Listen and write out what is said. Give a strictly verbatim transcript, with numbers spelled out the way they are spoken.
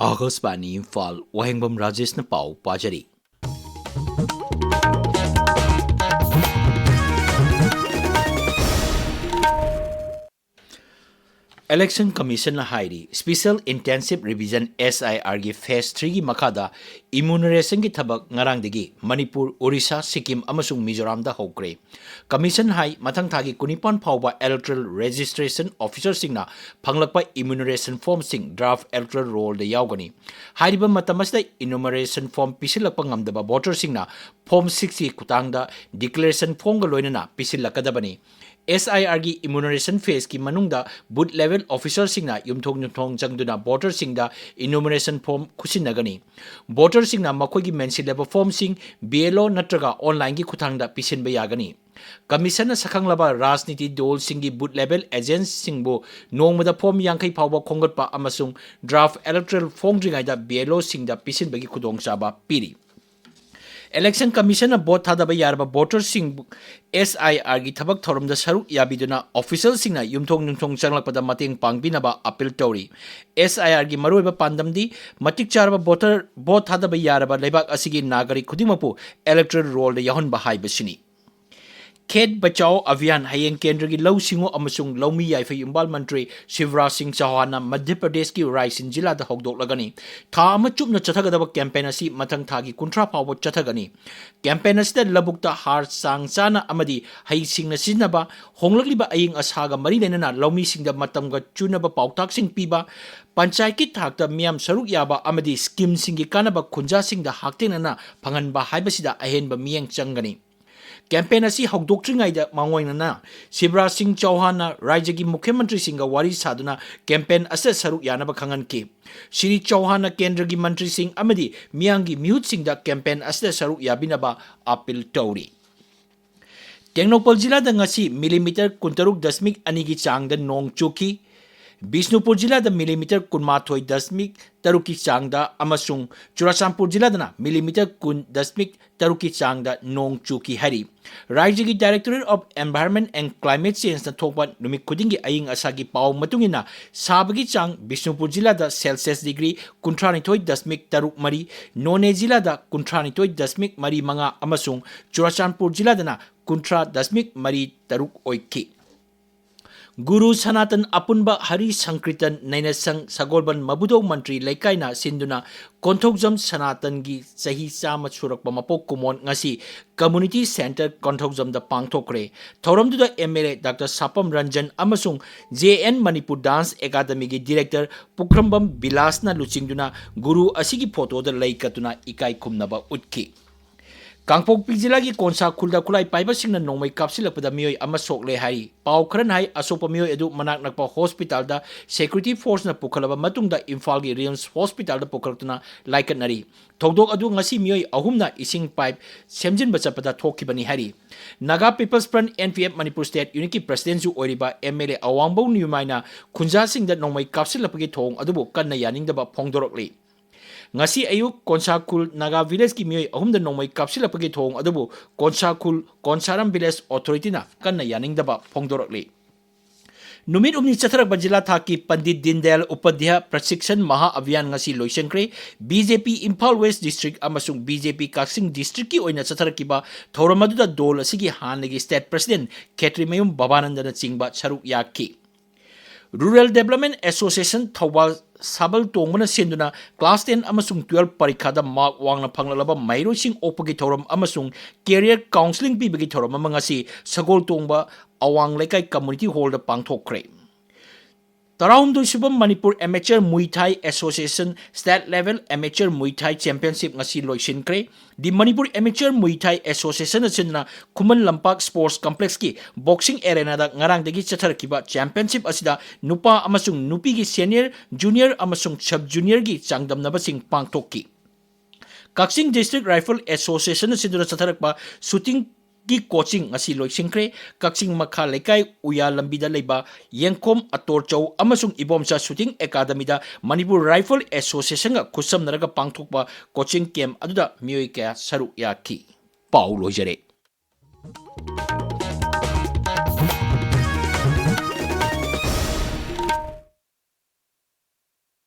ꯑꯥꯀꯥꯁꯕꯥꯅꯤ ꯏꯝꯐꯥꯜ, ꯋꯥꯍꯦꯡꯕꯝ ꯔꯥꯖꯦꯁꯅ ꯄꯥꯎ ꯄꯥꯖꯔꯤ꯫ Election Commissionꯅ ꯍꯥꯏꯔꯤ, Special Intensive Revision, S I R ꯒꯤ Phase three ꯒꯤ ꯃꯈꯥꯗ enumeration ꯒꯤ ꯊꯕꯛ ꯉꯔꯥꯡꯗꯒꯤ ꯃꯅꯤꯄꯨꯔ, ꯑꯣꯔꯤꯁꯥ, ꯁꯤꯛꯀꯤꯝ ꯑꯃꯁꯨꯡ ꯃꯤꯖꯣꯔꯥꯝꯗ ꯍꯧꯈ꯭ꯔꯦ꯫ Commission ꯍꯥꯏ, ꯃꯊꯪ ꯊꯥꯒꯤ ꯀꯨꯟꯅꯤꯄꯥꯟ ꯐꯥꯎꯕ Electoral Registration Officerꯁꯤꯡꯅ ꯐꯪꯂꯛꯄ enumeration formꯁꯤꯡ draft electoral rollꯗ ꯌꯥꯎꯒꯅꯤ꯫ ꯍꯥꯏꯔꯤꯕ ꯃꯇꯝ ꯑꯁꯤꯗ enumeration form ꯄꯤꯁꯤꯜꯂꯛꯄ ꯉꯝꯗꯕ voterꯁꯤꯡꯅ Form sixꯀꯤ ꯈꯨꯠꯊꯥꯡꯗ declaration formꯒ ꯂꯣꯏꯅꯅ ꯄꯤꯁꯤꯜꯂꯛꯀꯗꯕꯅꯤ꯫ S I R ꯒꯤ enumeration phaseꯀꯤ ꯃꯅꯨꯡꯗ booth level officerꯁꯤꯡꯅ ꯌꯨꯝꯊꯣꯡ ꯌꯨꯝꯊꯣꯡ ꯆꯪꯗꯨꯅ voterꯁꯤꯡꯗ enumeration form ꯈꯨꯠꯁꯤꯟꯅꯒꯅꯤ꯫ Voterꯁꯤꯡꯅ ꯃꯈꯣꯏꯒꯤ ꯃꯦꯟꯁꯤꯜꯂꯕ formꯁꯤꯡ B L O ꯅꯠꯇ꯭ꯔꯒ onlineꯒꯤ ꯈꯨꯠꯊꯥꯡꯗ ꯄꯤꯁꯤꯟꯕ ꯌꯥꯒꯅꯤ꯫ Commissionꯅ ꯁꯛꯈꯪꯂꯕ ꯔꯥꯖꯅꯤꯇꯤ ꯗꯜꯁꯤꯡꯒꯤ booth level agentꯁꯤꯡꯕꯨ ꯅꯣꯡꯃꯗ form ꯌꯥꯡꯈꯩ ꯐꯥꯎꯕ ꯈꯣꯝꯒꯠꯄ ꯑꯃꯁꯨꯡ draft electoral ꯐꯣꯡꯗ꯭ꯔꯤꯉꯩꯗ B L Oꯁꯤꯡꯗ ꯄꯤꯁꯤꯟꯕꯒꯤ ꯈꯨꯗꯣꯡꯆꯥꯕ ꯄꯤꯔꯤ꯫ Election Commissionꯅ vote ꯊꯥꯗꯕ ꯌꯥꯔꯕ voterꯁꯤꯡꯕꯨ S I Rꯒꯤ ꯊꯕꯛ ꯊꯧꯔꯝꯗ ꯁꯔꯨꯛ ꯌꯥꯕꯤꯗꯨꯅ officialꯁꯤꯡꯅ ꯌꯨꯝꯊꯣꯡ ꯌꯨꯝꯊꯣꯡ ꯆꯪꯂꯛꯄꯗ ꯃꯇꯦꯡ ꯄꯥꯡꯕꯤꯅꯕ appeal ꯇꯧꯔꯤ꯫ S I Rꯒꯤ ꯃꯔꯨꯑꯣꯏꯕ ꯄꯥꯟꯗꯝꯗꯤ ꯃꯇꯤꯛ ꯆꯥꯔꯕ voter vote ꯊꯥꯗꯕ ꯌꯥꯔꯕ ꯂꯩꯕꯥꯛ ꯑꯁꯤꯒꯤ ꯅꯥꯒꯔꯤꯛ ꯈꯨꯗꯤꯡꯃꯛꯄꯨ electoral rollꯗ ꯌꯥꯎꯍꯟꯕ ꯍꯥꯏꯕꯁꯤꯅꯤ꯫ Khet Bachao Abhiyan ꯍꯌꯦꯡ ꯀꯦꯟꯗ꯭ꯔꯒꯤ ꯂꯧꯎ ꯁꯤꯡꯎ ꯑꯃꯁꯨꯡ ꯂꯧꯃꯤ ꯌꯥꯏꯐ ꯌꯨꯝꯕꯥꯜ ꯃꯟꯇ꯭ꯔꯤ ꯁꯤꯕꯔꯥꯖ ꯁꯤꯡ ꯆꯧꯍꯥꯟꯅ ꯃꯙ꯭ꯌ ꯄ꯭ꯔꯗꯦꯁꯀꯤ ꯔꯥꯏꯁꯤꯟ ꯖꯤꯂꯥꯗ ꯍꯧꯗꯣꯛꯂꯒꯅꯤ꯫ ꯊꯥ ꯑꯃ ꯆꯨꯞꯅ ꯆꯠꯊꯒꯗꯕ campaign ꯑꯁꯤ ꯃꯊꯪ ꯊꯥꯒꯤ ꯀꯨꯟꯊ꯭ꯔꯥ ꯐꯥꯎꯕ ꯆꯠꯊꯒꯅꯤ꯫ Campaign ꯑꯁꯤꯗ ꯂꯧꯕꯨꯛꯇ ꯍꯥꯔ ꯆꯥꯡ ꯆꯥꯅ ꯑꯃꯗꯤ ꯍꯩꯁꯤꯡꯅ ꯁꯤꯖꯤꯟꯅꯕ, ꯍꯣꯡꯂꯛꯂꯤꯕ ꯑꯏꯪ ꯑꯁꯥꯒ ꯃꯔꯤ ꯂꯩꯅꯅ ꯂꯧꯃꯤꯁꯤꯡꯗ ꯃꯇꯝꯒ ꯆꯨꯅꯕ ꯄꯥꯎꯇꯥꯛꯁꯤꯡ ꯄꯤꯕ, ꯄꯟꯆꯥꯌꯠꯀꯤ ꯊꯥꯛꯇ ꯃꯤꯌꯥꯝ ꯁꯔꯨꯛ ꯌꯥꯕ ꯑꯃꯗꯤ schemeꯁꯤꯡꯒꯤ ꯀꯥꯟꯅꯕ ꯈꯨꯟꯖꯥꯁꯤꯡꯗ ꯍꯛꯊꯦꯡꯅꯅ ꯐꯪꯍꯟꯕ ꯍꯥꯏꯕꯁꯤꯗ ꯑꯍꯦꯟꯕ ꯃꯤꯠꯌꯦꯡ ꯆꯪꯒꯅꯤ꯫ Campaign ꯑꯁꯤ ꯍꯧꯗꯣꯛꯇ꯭ꯔꯤꯉꯩꯗ ꯃꯥꯡꯑꯣꯏꯅꯅ ꯁꯤꯕꯔꯥꯖ ꯁꯤꯡ ꯆꯧꯍꯥꯟꯅ ꯔꯥꯖ꯭ꯌꯒꯤ ꯃꯨꯈ꯭ꯌ ꯃꯟꯇ꯭ꯔꯤꯁꯤꯡꯒ ꯋꯥꯔꯤ ꯁꯥꯗꯨꯅ campaign ꯑꯁꯤꯗ ꯁꯔꯨꯛ ꯌꯥꯅꯕ ꯈꯪꯍꯟꯈꯤ꯫ ꯁ꯭ꯔꯤ ꯆꯧꯍꯥꯟꯅ ꯀꯦꯟꯗ꯭ꯔꯒꯤ ꯃꯟꯇ꯭ꯔꯤꯁꯤꯡ ꯑꯃꯗꯤ ꯃꯤꯌꯥꯝꯒꯤ ꯃꯤꯍꯨꯠꯁꯤꯡꯗ campaign ꯑꯁꯤꯗ ꯁꯔꯨꯛ ꯌꯥꯕꯤꯅꯕ appeal ꯇꯧꯔꯤ꯫ ꯇꯦꯡꯅꯧꯄꯜ ꯖꯤꯂꯥꯗ ꯉꯁꯤ millimeter ꯀꯨꯟꯇꯔꯨꯛ ꯗꯁꯃꯤꯛ ꯑꯅꯤꯒꯤ ꯆꯥꯡꯗ ꯅꯣꯡ ꯆꯨꯈꯤ꯫ ꯕꯤꯁꯅꯨꯄꯨꯔ ꯖꯤꯂꯥꯗ ꯃꯤꯂꯤꯃꯤꯇꯔ ꯀꯨꯟꯃꯥꯊꯣꯏ ꯗꯁꯃꯤꯛ ꯇꯔꯨꯛꯀꯤ ꯆꯥꯡꯗ ꯑꯃꯁꯨꯡ ꯆꯨꯔꯥꯆꯥꯟꯄꯨꯔ ꯖꯤꯂꯥꯗꯅ ꯃꯤꯂꯤꯃꯤꯇꯔ ꯀꯨꯟ ꯗꯁꯃꯤꯛ ꯇꯔꯨꯛꯀꯤ ꯆꯥꯡꯗ ꯅꯣꯡ ꯆꯨꯈꯤ ꯍꯥꯏꯔꯤ꯫ ꯔꯥꯏꯖ꯭ꯌꯒꯤ Directorate of Environment and Climate Changeꯅ ꯊꯣꯛꯄ ꯅꯨꯃꯤꯠ ꯈꯨꯗꯤꯡꯒꯤ ꯑꯏꯪ ꯑꯁꯥꯒꯤ ꯄꯥꯎ ꯃꯇꯨꯡ ꯏꯟꯅ, ꯁꯥꯕꯒꯤ ꯆꯥꯡ ꯕꯤꯁꯅꯨꯄꯨꯔ ꯖꯤꯂꯥꯗ ꯁꯦꯜꯁꯤꯌꯁ ꯗꯤꯒ꯭ꯔꯤ ꯀꯨꯟꯊ꯭ꯔꯥ ꯅꯤꯊꯣꯏ ꯗꯁꯃꯤꯛ ꯇꯔꯨꯛ ꯃꯔꯤ, ꯅꯣꯅꯦ ꯖꯤꯂꯥꯗ ꯀꯨꯟꯊ꯭ꯔꯥ ꯅꯤꯊꯣꯏ ꯗꯁꯃꯤꯛ ꯃꯔꯤ ꯃꯉꯥ ꯑꯃꯁꯨꯡ ꯆꯨꯔꯥꯆꯥꯟꯄꯨꯔ ꯖꯤꯂꯥꯗꯅ ꯀꯨꯟꯊ꯭ꯔꯥ ꯗꯁꯃꯤꯛ ꯃꯔꯤ ꯇꯔꯨꯛ ꯑꯣꯏꯈꯤ꯫ ꯒꯨꯔꯨ ꯁꯅꯥꯇꯟ ꯑꯄꯨꯟꯕ ꯍꯔꯤ ꯁꯪꯀ꯭ꯔꯤꯇꯟ ꯅꯩꯅꯁꯪ ꯁꯒꯣꯜꯕꯟ ꯃꯕꯨꯗꯧ ꯃꯟꯇ꯭ꯔꯤ ꯂꯩꯀꯥꯏꯅ ꯁꯤꯟꯗꯨꯅ ꯀꯣꯟꯊꯧꯖꯝ ꯁꯅꯥꯇꯟꯒꯤ ꯆꯍꯤ ꯆꯥꯝꯃ ꯁꯨꯔꯛꯄ ꯃꯄꯣꯛ ꯀꯨꯝꯑꯣꯟ ꯉꯁꯤ Community Centre ꯀꯣꯟꯊꯧꯖꯝꯗ ꯄꯥꯡꯊꯣꯛꯈ꯭ꯔꯦ꯫ ꯊꯧꯔꯝꯗꯨꯗ MLA Doctor ꯁꯥꯄꯝ ꯔꯟꯖꯟ ꯑꯃꯁꯨꯡ JN Manipur Dance Academyꯒꯤ Director ꯄꯨꯈ꯭ꯔꯝꯕꯝ ꯕꯤꯂꯥꯁꯅ ꯂꯨꯆꯤꯡꯗꯨꯅ ꯒꯨꯔꯨ ꯑꯁꯤꯒꯤ ꯐꯣꯇꯣꯗ ꯂꯩ ꯀꯠꯇꯨꯅ ꯏꯀꯥꯏ ꯈꯨꯝꯅꯕ ꯎꯠꯈꯤ꯫ ꯀꯥꯡꯄꯣꯛꯄꯤ ꯖꯤꯂꯥꯒꯤ ꯀꯣꯟꯁꯥ ꯈꯨꯜꯗ ꯈꯨꯠꯂꯥꯏ ꯄꯥꯏꯕꯁꯤꯡꯅ ꯅꯣꯡꯃꯩ ꯀꯥꯞꯁꯤꯜꯂꯛꯄꯗ ꯃꯤꯑꯣꯏ ꯑꯃ ꯁꯣꯛꯂꯦ ꯍꯥꯏꯔꯤ꯫ ꯄꯥꯎ ꯈꯔꯅ ꯍꯥꯏ, ꯑꯁꯣꯛꯄ ꯃꯤꯑꯣꯏ ꯑꯗꯨ ꯃꯅꯥꯛ ꯅꯛꯄ ꯍꯣꯁꯄꯤꯇꯥꯜꯗ ꯁꯦꯀ꯭ꯌꯨꯔꯤꯇꯤ ꯐꯣꯔꯁꯅ ꯄꯨꯈꯠꯂꯕ ꯃꯇꯨꯡꯗ ꯏꯝꯐꯥꯜꯒꯤ ꯔꯤꯝꯁ ꯍꯣꯁꯄꯤꯇꯥꯜꯗ ꯄꯨꯈꯠꯂꯛꯇꯨꯅ ꯂꯥꯏꯀꯠꯅꯔꯤ꯫ ꯊꯧꯗꯣꯛ ꯑꯗꯨ ꯉꯁꯤ ꯃꯤꯑꯣꯏ ꯑꯍꯨꯝꯅ ꯏꯁꯤꯡ ꯄꯥꯏꯞ ꯁꯦꯝꯖꯤꯟꯕ ꯆꯠꯄꯗ ꯊꯣꯛꯈꯤꯕꯅꯤ ꯍꯥꯏꯔꯤ꯫ Naga People's Front, NPF, Manipur state ꯌꯨꯅꯤꯠꯀꯤ ꯄ꯭ꯔꯁꯤꯗꯦꯟꯁꯨ ꯑꯣꯏꯔꯤꯕ MLA ꯑꯋꯥꯡꯕꯧ ꯅ꯭ꯌꯨꯃꯥꯏꯅ ꯈꯨꯟꯖꯥꯁꯤꯡꯗ ꯅꯣꯡꯃꯩ ꯀꯥꯞꯁꯤꯜꯂꯛꯄꯒꯤ ꯊꯧꯑꯣꯡ ꯑꯗꯨꯕꯨ ꯀꯟꯅ ꯌꯥꯅꯤꯡꯗꯕ ꯐꯣꯡꯗꯣꯔꯛꯂꯤ꯫ ꯉꯁꯤ ꯑꯌꯨꯛ ꯀꯣꯟꯁꯥꯈꯨꯜ ꯅꯥꯒꯥ ꯚꯤꯂꯦꯖꯀꯤ ꯃꯤꯑꯣꯏ ꯑꯍꯨꯝꯗ ꯅꯣꯡꯃꯩ ꯀꯥꯞꯁꯤꯜꯂꯛꯄꯒꯤ ꯊꯧꯑꯣꯡ ꯑꯗꯨꯕꯨ ꯀꯣꯟꯁꯥꯈꯨꯜ ꯀꯣꯟꯁꯥꯔꯝ ꯚꯤꯂꯦꯖ ꯑꯣꯊꯣꯔꯤꯇꯤꯅ ꯀꯟꯅ ꯌꯥꯅꯤꯡꯗꯕ ꯐꯣꯡꯗꯣꯔꯛꯂꯤ꯫ ꯅꯨꯃꯤꯠ ꯍꯨꯝꯅꯤ ꯆꯠꯊꯔꯛꯄ ꯖꯤꯂꯥ ꯊꯥꯛꯀꯤ ꯄꯟꯗꯤꯠ ꯗꯤꯟꯗꯌꯥꯜ ꯎꯄꯥꯙ꯭ꯌꯥꯌ ꯄ꯭ꯔꯁꯤꯛꯁꯟ ꯃꯍꯥ ꯑꯚꯤꯌꯥꯟ ꯉꯁꯤ ꯂꯣꯏꯁꯤꯟꯈ꯭ꯔꯦ꯫ BJP ꯏꯝꯐꯥꯜ ꯋꯦꯁ ꯗꯤꯁꯇ꯭ꯔꯤꯛ ꯑꯃꯁꯨꯡ BJP ꯀꯛꯆꯤꯡ ꯗꯤꯁꯇ꯭ꯔꯤꯛꯀꯤ ꯑꯣꯏꯅ ꯆꯠꯊꯔꯛꯈꯤꯕ ꯊꯧꯔꯝ ꯑꯗꯨꯗ ꯗꯣꯜ ꯑꯁꯤꯒꯤ ꯍꯥꯟꯅꯒꯤ ꯁ꯭ꯇꯦꯠ ꯄ꯭ꯔꯁꯤꯗꯦꯟꯠ ꯈꯦꯇ꯭ꯔꯤꯃꯌꯨꯝ ꯕꯕꯥꯅꯟꯗꯅ ꯆꯤꯡꯕ ꯁꯔꯨꯛ ꯌꯥꯈꯤ꯫ Rural Development Association ꯊꯧꯕꯥꯜ ꯁꯥꯕꯜ ꯇꯣꯡꯕꯅ ꯁꯤꯟꯗꯨꯅ class ten ꯑꯃꯁꯨꯡ twelve ꯄꯔꯤꯈꯥꯗ ꯃꯥꯔꯛ ꯋꯥꯡꯅ ꯐꯪꯂꯛꯂꯕ ꯃꯍꯩꯔꯣꯏꯁꯤꯡ ꯑꯣꯛꯄꯒꯤ ꯊꯧꯔꯝ ꯑꯃꯁꯨꯡ career counselling ꯄꯤꯕꯒꯤ ꯊꯧꯔꯝ ꯑꯃ ꯉꯁꯤ ꯁꯒꯣꯜ ꯇꯣꯡꯕ ꯑꯋꯥꯡ ꯂꯩꯀꯥꯏ community hallꯗ ꯄꯥꯡꯊꯣꯛꯈ꯭ꯔꯦ꯫ ꯇꯔꯥꯍꯨꯝꯗꯣꯏ ꯁꯨꯕ Manipur Amateur Muay Thai Association State Level Amateur Muay Thai Championship ꯉꯁꯤ ꯂꯣꯏꯁꯤꯟꯈ꯭ꯔꯦ꯫ The Manipur Amateur Muay Thai Association ꯑꯁꯤꯅ ꯈꯨꯃꯟ ꯂꯝꯄꯥꯛ Sports Complexꯀꯤ boxing arenaꯗ ꯉꯔꯥꯡꯗꯒꯤ ꯆꯠꯊꯔꯛꯈꯤꯕ championship ꯑꯁꯤꯗ ꯅꯨꯄꯥ ꯑꯃꯁꯨꯡ ꯅꯨꯄꯤꯒꯤ senior, junior ꯑꯃꯁꯨꯡ sub juniorꯒꯤ ꯆꯥꯡꯗꯝꯅꯕꯁꯤꯡ ꯄꯥꯡꯊꯣꯛꯈꯤ꯫ ꯀꯛꯆꯤꯡ District Rifle Association ꯑꯁꯤꯗꯨꯅ ꯆꯠꯊꯔꯛꯄ shooting ꯀꯤ ꯀꯣꯆꯤꯡ ꯉꯁꯤ ꯂꯣꯏꯁꯤꯟꯈ꯭ꯔꯦ꯫ ꯀꯛꯆꯤꯡ ꯃꯈꯥ ꯂꯩꯀꯥꯏ ꯎꯌꯥ ꯂꯝꯕꯤꯗ ꯂꯩꯕ ꯌꯦꯡꯈꯣꯝ ꯑꯇꯣꯔꯆꯧ ꯑꯃꯁꯨꯡ ꯏꯕꯣꯝꯆꯥ ꯁꯨꯇꯤꯡ ꯑꯦꯀꯥꯗꯃꯤꯗ ꯃꯅꯤꯄꯨꯔ ꯔꯥꯏꯐꯜ ꯑꯦꯁꯣꯁꯤꯌꯦꯁꯟꯒ ꯈꯨꯠꯁꯝꯅꯔꯒ ꯄꯥꯡꯊꯣꯛꯄ ꯀꯣꯆꯤꯡ ꯀꯦꯝꯞ ꯑꯗꯨꯗ ꯃꯤꯑꯣꯏ ꯀꯌꯥ ꯁꯔꯨꯛ ꯌꯥꯈꯤ꯫ ꯄꯥꯎ ꯂꯣꯏꯖꯔꯦ꯫